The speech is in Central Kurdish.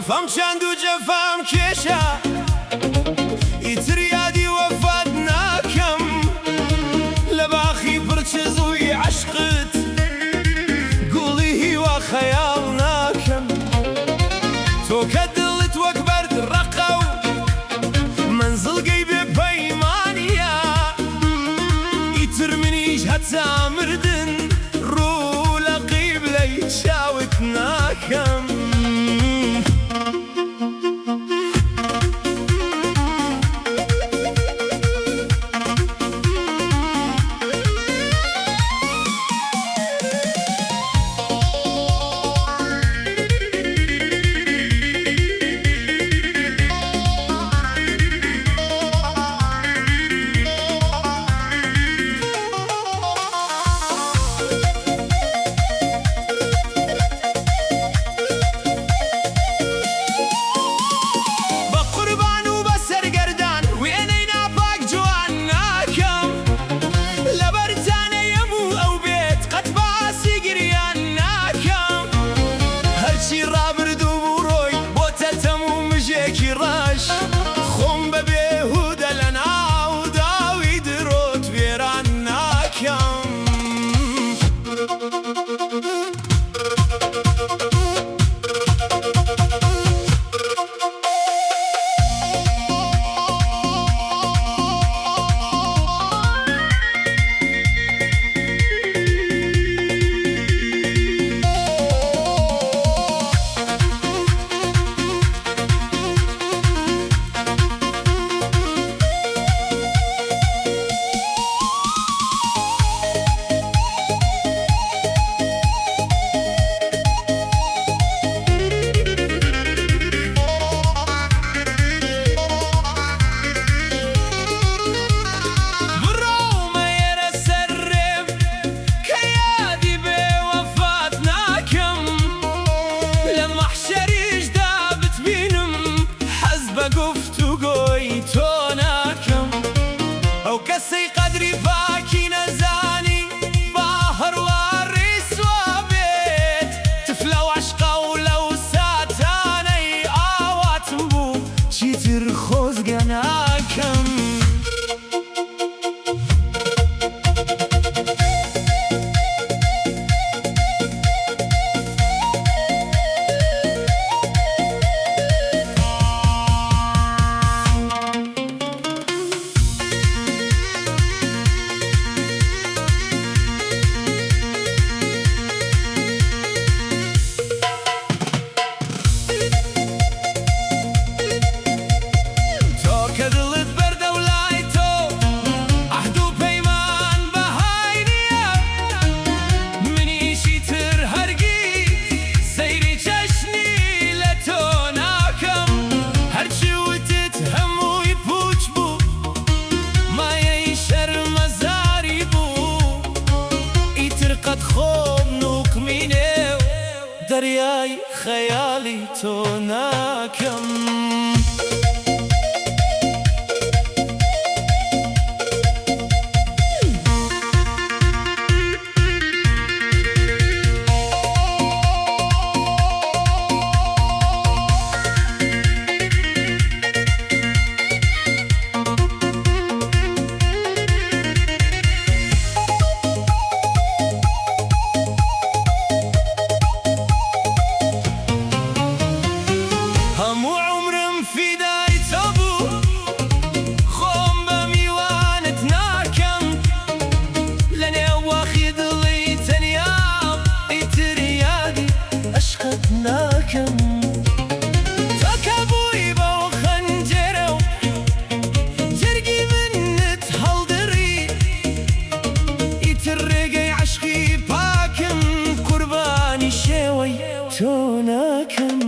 وەفام چاند و جەفام کێشا، ئیتر یادی وەفات ناکەم. لە باخی پڕ چزووی عەشقت، گوڵی هیوا خەیاڵ ناکەم. تۆ کە دڵت وەک بەرد ڕەقە و مەنزڵگەی بێ پەیمانییە، ئیتر منیش هەتا مردن ڕوو لە قیبلەی چاوت ناکەم. بە قوربان و بە سەرگەردان وێنەی ناپاک جوان ناکەم. لەبەر تانەی ئەم و ئەو بێت قەت باسی گریان ناکەم. هەرچی ڕابردوو بوو ڕۆی بۆتە تەم و مژێکی ڕەش. خۆم بە بێهوودە لە ناو داوی درۆت وێران ناکەم. بڕۆ مەیەرە سەر ڕێم کە یادی بێ وەفات ناکەم. لە مەحشەریشدا بتبینم حەز بە گفتوگۆی تۆ ناکەم. ئەو کەسەی قەدری پاکی نەزانی با هەروا ڕیسوا بێت. تف لەو عەشقە و لەو ساتانەی ئاواتم بوو چیتر خۆزگە ناکەم. تۆ کە دڵت بەردە و لای تۆ عەهد و پەیمان بەهای نییە، منیشی تر هەرگیز سەیری چەشنی لە تۆ ناکەم. هەرچی وتت هەمووی پووچ بوو، مایەی شەرمەزاری بوو. ئیتر قەت خۆم نوقمی نێو دەریای خەیاڵی تۆ ناکەم. هەموو عومرم فیدای تۆ بوو، خۆم بە میوانت ناکەم. لەنێو باخی دڵی تەنیام ئیتر یادی عەشقت ناکەم. تۆ کە بووی بەو خەنجەرە و جەرگی منت هەڵدڕی، ئیتر ڕێگەی عەشقی پاکم قوربانی شێوەی تۆ ناکەم.